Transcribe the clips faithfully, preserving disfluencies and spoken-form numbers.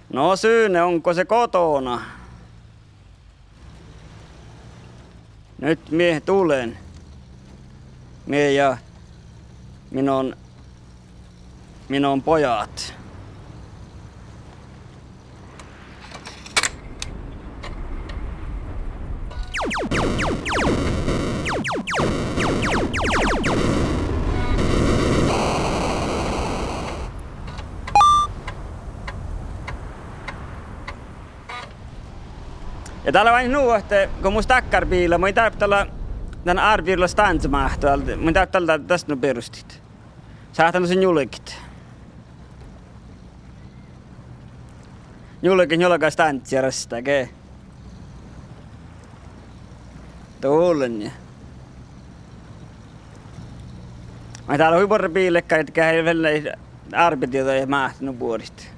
No, Sune, onko se kotona? Nyt mie tulen. Mie ja minun, minun pojat. Ja dál lea nu ahte go mus dakkár biila, mun in dáppe dal dan árbevirolaš stándda máhtu, mun in dáppe dal das nu birustit. Sáhtán nu sin njulget. Njulget njuolga stánddiin rastá, ge. Dullen. Maid dál lea hui buorre biillaid, ge vel árbevirolaš máhtu nu buorit.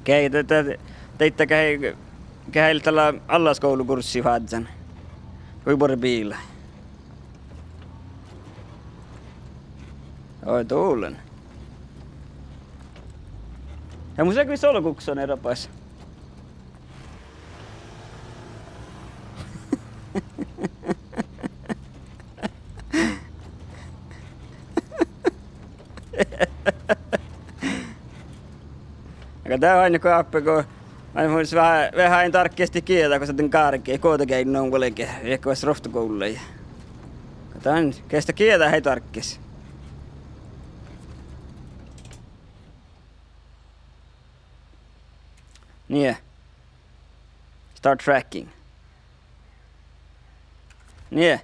Ge, de, de, deidda ge, ge dal lea allaskuvlagurssii fázzán. Hui buorre biila. Oi, dullen. Ja mus lea vis olgukson eropas. Aga dat oaidná go áppe go, mun veahá, veahá in dárkestit gieđa, gos dat gárge, guovdageaidnu vuolgit, ii go ruovttoguvlui. Go dan geahččá gieđa eai dárkkes. Nie. Start tracking. Nie.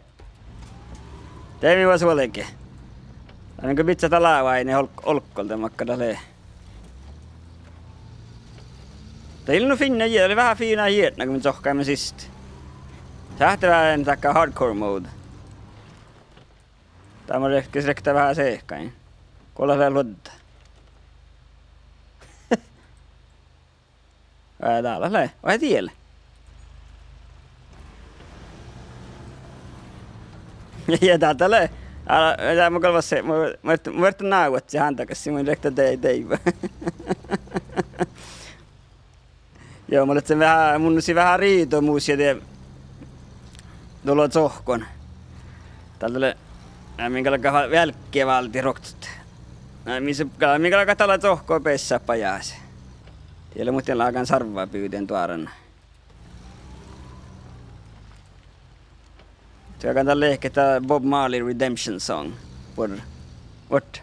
De mii vas vuolgit. Dan go bidjat lávaide olk-, olggol de makkár dat lea. Dat ii lean nu fiinna jie-, dat lea veahá fiinna jietna go mii čohkkáimet siste. Sáhttet veahá dahkat hardcore mode. Dál mun rek-, riekten veahá sehkain. Go lea luodda. Ää, dál lea, oaidá diet. Ja dál dat lea. Ala, ja mun gal vasse, mun, mun, mun vertten návuhit hándagasii, mun riekten de-, deaivva. Joo, mun lean veahá, mun sii veahá riidu mus ja de-, dolo čohkkon. Dál dat lea, ää, min galgá vealggi váldit ruoktot. Ää, mis, ga-, min galgá dál čohkko beassat bajás. Die lea muhtin lágan sarvva bivden duoran. Tuogan dal lehket dat Bob Marley Redemption Song. Vuor-, vuot-,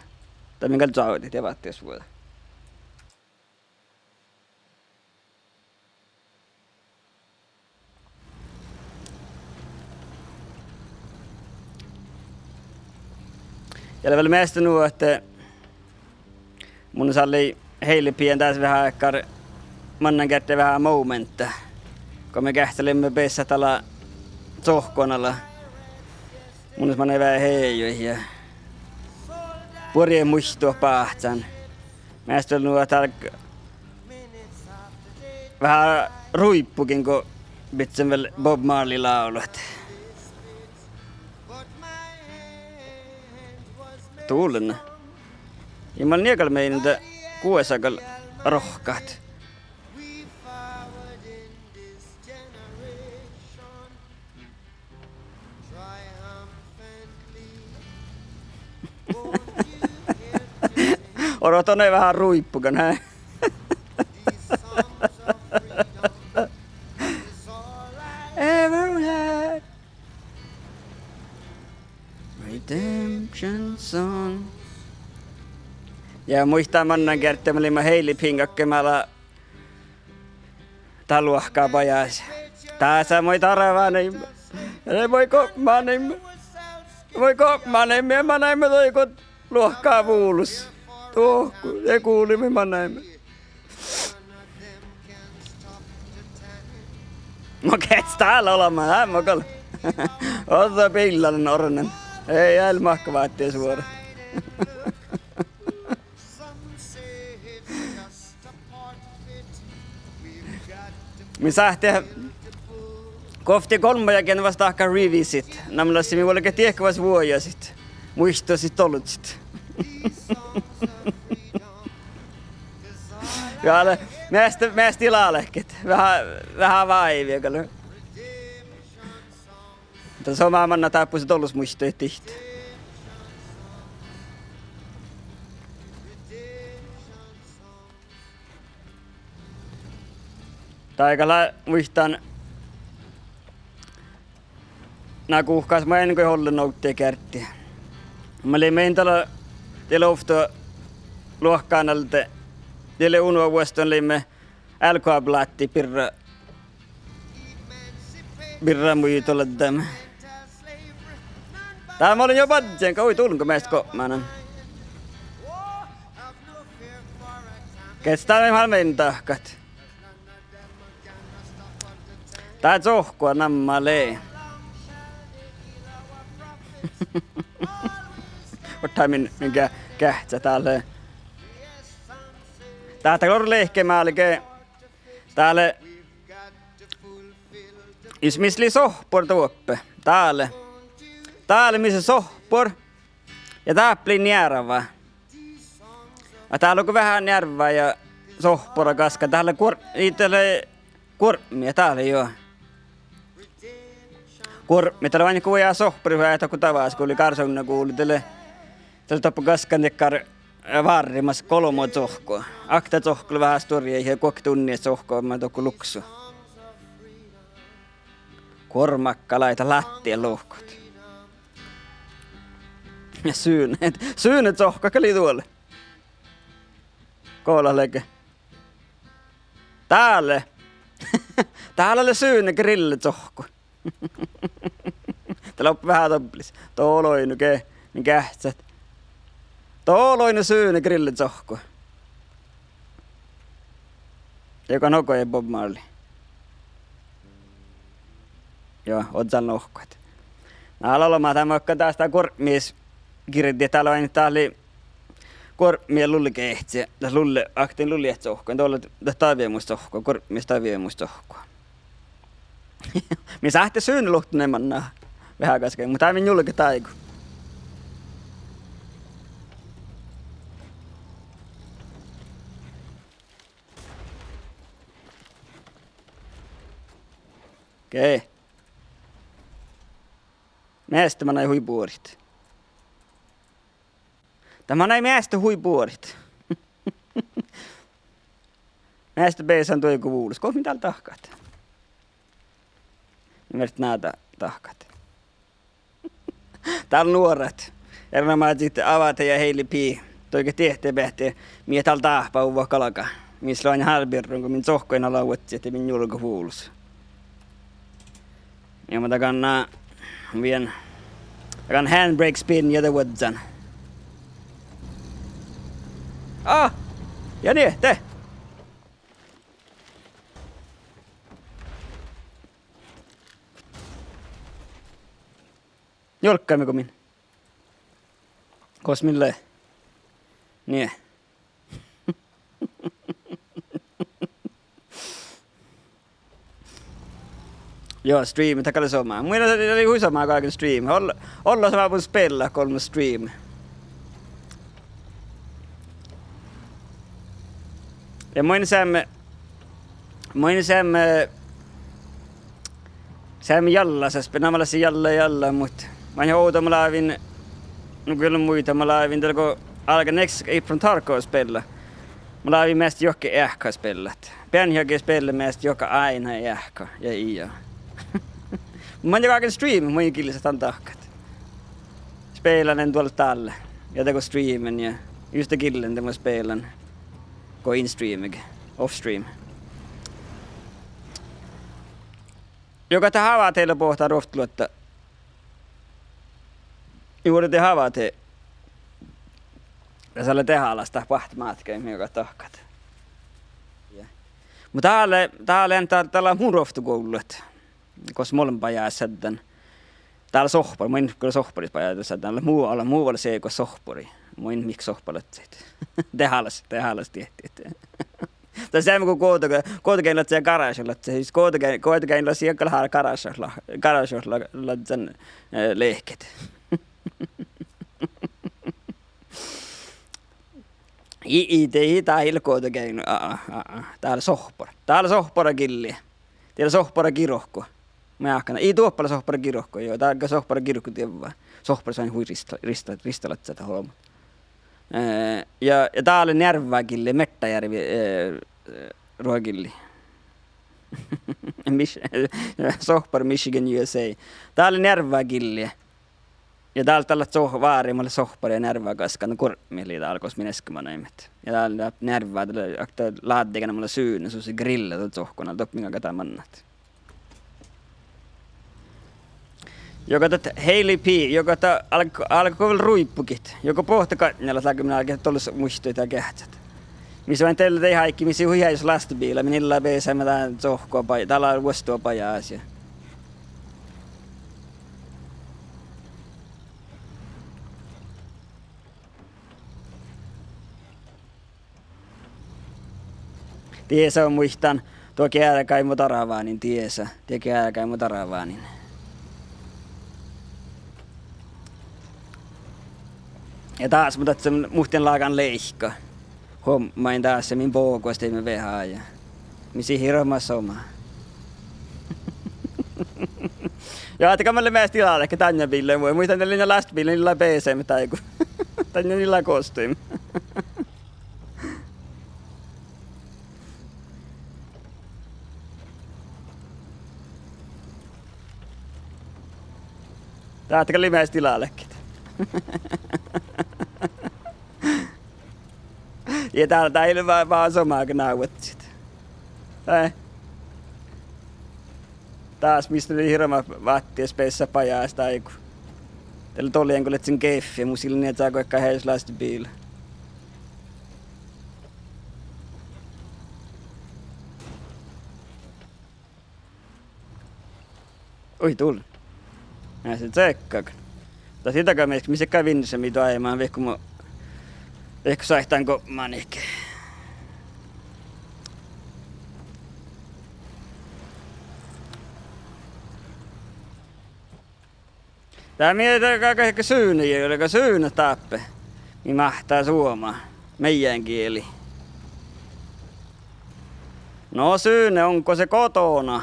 dat min gal čoavdit ja váttis vuođa. Ja lea vel measta nu ahte mun sállán heilebien dás veahá dakkár, mannán gerte veahá momentta. Go mii geahččaleimet beassat dál čohkkon ala. Mun manai veahá hejuid ja buorre muittuid báhcán. Measta vel nu ahte veahá ruibbuin go bidjen vel Bob Marley lávlut. Dullen. Ja mun nie gal meinán de guosa gal rohkkat. Oro, to lea veahá ruibbuin, hä? Ever had. Redemption song. Ja muittán mannán gerte mii leimmet heilebien gakkár mii lea dat luohkká bajás. Dás lea: Moi darváneimmet. Ja moi gopmáneimmet. Moi gopmáneimmet ja manaimet doigot luohkká vulos. Dohko, de guli mii manaimet. Mo geahččá dál olbmá, dál mo gal. Ođđa biillalan orren. Ii, eai lean mahka váttisvuođa. Mii sáhttit, go ovttii golbmagii, geain vas dahkat revisit, namalassii mii vuolgit diehkevas vuojasit, muittusit, dolžžit. Ja ale, measta, measta lálkit. Veahá, veahá váivi gal. Muhto somá manná dárbbašit olles muittut dihte. Dá gal lea muittán, na guhkás main go ollen ovdal geardde. Mun lean dál, de lea ovtta luohkán alde, de lea unna vuosttaš leimmet L K-blátti birra, birra muitaladdáme. Dál mun lean juo badjel, go hui dulŋga measta gopmánan. Gii dál maid dahkat. Dá sohko namma lea. Ovtta min, min ge-, geahččat dál. Dá, dá lea lehke málge. Dá lea, jus mis lea sohppor doppe. Dá lea. Dá lea mis lea sohppor. Ja dáppe lea njearvá. Ja dá lea go veahá njearvá ja sohppora gaskkan. Dá lea guor-, ii, dá lea guorpmi, dá lea juo. Guorpmi, dá lea oaidnit guja sohppori, ahte go davás gulii, Gársovdna gulii, de lea, de lea doppe gaskkan dakkár, eh, várrimas golbma sohko. Okta sohko lea veahá stuorra ja guokte unni sohko mat dohko luksu. Guormma galggai lea láhtti lohkat. Ja sunet, sunet sohko gal lei duole. Go lea leage. Dá lea. Dá lea sunet grillesohko. Dá lea veahá dobbelis. Doloinu ge-, min geahččat. Doloinu sunet grillesohko. Juoga nogo ja Bob Marley. Juo, ožžon lohkat. Na, lea ollu, ma-, dá makkár dás dá guorpmis girdi, dá lea oaidnit, dá lei guorpmi ja lullekehce, dat lulle-, okta lullekehcesohko, dat lea dat davjemuš sohko, guorpmis davjemuš sohko. Mii sáhttit suneluhttán manná veahá gaskkan, muhto dá mii njulget dáigu. Okei. Measta manai hui buorit. Dat manai measta hui buorit. Measta beasan duogo vulos. Go mii dál dahkat? Mii fertet ná dahkat. Dál nuorat. Erenoamážit Avate ja Heili P. Duogo diehtit beahte, mii dál dáhpáhuvvat galgá. Mis lea oaidnit hárbevirrun go min sohkohuin ala vuodjit ja min njulget vulos. Ja ma dagan, eh, vien, dagan handbrake spin ja de vuodján. Ah! Ja nie, de. Njuolggaime go min. Gos min lea? Nie. Juo, streami, dat gal lea somá. Muittán lei hui somá go áiggun streami. Ol-, ollu somá mun spellat go olmmoš streami. Ja mun seamma, mun seamma, seamma jallasas, na mun lassin jalla, jalla, muhto oaidnán ovdal mun lávejin, nu gal mun muittán, mun lávejin dál go álgá Next Escape from Tarkov spella. Mun lávejin measta juohke eahka spellat. Bean juohke spellat measta juohke áidna eahka ja ii. Mun ja áiggun streami, mun gillen dan dahkat. Spelan dan duolle dálle. Ja dego streamen ja just de gillen de mun spelan. Go in streamege, off stream. Juoga dat Avate lea boahtá ruovttoluotta. Juoga dat Avate. Ja dat lea dehálaš dat boahtá mátkái, mii juoga dahkat. Ja. Muhto dá lea, dá lea, dá, dá lea mu ruovttoguvllat. Gos mun lean bajás šaddan. Dá lea sohppori, mun gal sohpporis bajás šaddan. Lea mu, ale mu vel seago sohppori. Mun mihkkege sohppaladjat. Dehálaš, dehálaš diehtit. Dat seamma go Guovdageainnu, Guovdageainnu ladjá ja Garášat ladjá. Sis Guovdageain-, Guovdageainnu ladjá gal hár-, Garášat la-, Garášat la-, ladjá, eh, lehket. Ii, ii, de ii, dat ii leat goađe geainnu. Á, á, á, á. Dat lea sohppara. Dat lea sohppara gilli. Dat lea sohppara girku. Mun jáhkán, ii, doppe lea sohppara girku, juo, dat lea sohpparagirkku dievva. Sohpparat son hui rista-, rista-, ristalaččat dat olbmot. Eh, ja, ja dat lea Njearvvá gilli, Merttájärvi, eh, eh, ruohagilli. Mis-, sohppara Michigan U S A. Dat lea Njearvvá gilli. Ja dál, dál leat soh-, vári mat leat sohppara ja Njearvvá gaskkan, Gurpmi lei dál gos mii easka manaimet. Ja dál lea Njearvvá, dat lea okta láddege namma lea Sune, sus lea grilla dohko, doppe mii galgat dál mannat. Juoga dat Haley P, juoga dat álg-, álgá vel ruibbugiid. Juoga bohte Gatnjalat láhkai min álgit dollus muittut dál geahččat. Mis oaidná dalle dien áiggi, mis ii hui heajos lastbiila, min ii leat beasaimet dán dohko baj-, dál lea vuosttaš bajás ja Diesa muittán, duo gearggai mu daravánin, diesa, die gearggai mu daravánin. Ja dás mun dadjen, muhtin lágan leaikka. Huommán dás, ja min bogus dieid veahá ja. Mis lei hirbmat somá. Ja ahte gal mat lea measta dilálehket dainna biilla, mu-, muittán dalle lastbiilla, ii leat beasaimet dáigu. Dainna ii leat gostuime. Dáhte gal lei measta dilálehket. Ja dál, dál lea va-, va-, somá go návuhit. Eh. Dás mis lei hirbmat váttis beassat bajás dáigu. Dalle dolljen go ledjen geffi, mus ii lean nie čágo ektui heajos lastbiila. Ui, dul-. Measta čeakkagan. Dat ii daga mis-, mis ektui vinša mii doaibmá, vehko mu-, vehko sáittán gobmanikke. Dál mii, dál gal, gal Sune, gal Sune dáppe. Mii máhttá suoma. Meidän kieli. No, Sune, onko se kotona?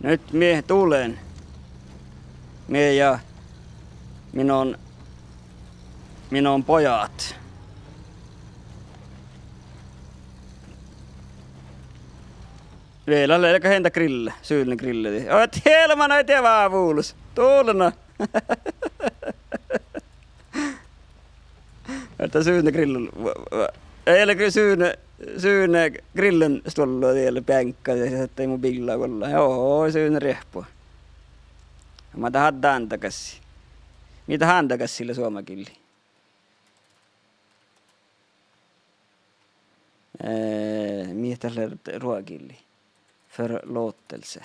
Nyt mie tulen. Mie ja minun, minun pojat. Vel, lea gal hentá grilla, Sune grilla. Oaidná hielmana, dievá vulos. Tulná. Ahte Sune grilla, va-, va-, ii leat gri-, Sune, Sune grillan stuollo, ii leat beaŋkka, ja ahte mu biilla guolla. Joo, Sune riehpu. Mii dat háddat ándagassii. Mii dat ándagassii lea suomagillii? Eh, mii dat lea ruogillii? Förlåtelse.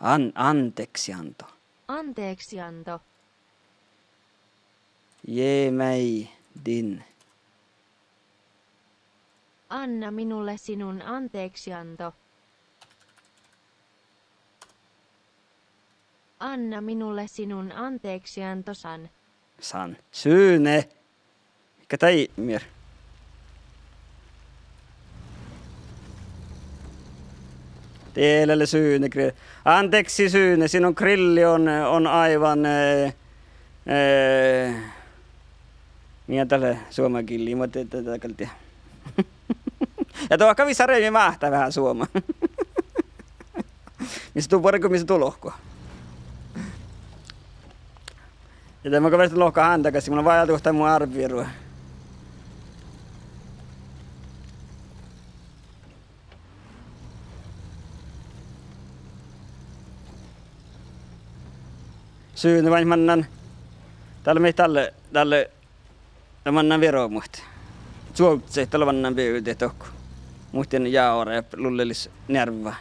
An-, anteeksianto. Anteeksianto. Ge mig din. Anna minulle sinun anteeksianto. Anna minulle sinun anteeksiantosan. San. Sune. Mikä tai mir. Tiedä, Sune gri-, anteeksi, Sune, sinun grilli on, on aivan, eh, eh, mii dat lea suomagillii, muhto de-, de-, de-, gal die. Ja dohko vissára mii máhttá veahá suoma. Mis du-, bargu mis du lohká. Ja de mun gal viehtán lohkat ándagassii, mun lean váiduhtán mu árvviru. Sune, vai mannán. Dalle mii dalle, dalle, dalle mannán vieromuid. Čuovddaid dalle mannán bivdit dohko. Muhtin jávrra ja lullelus Njearvvá.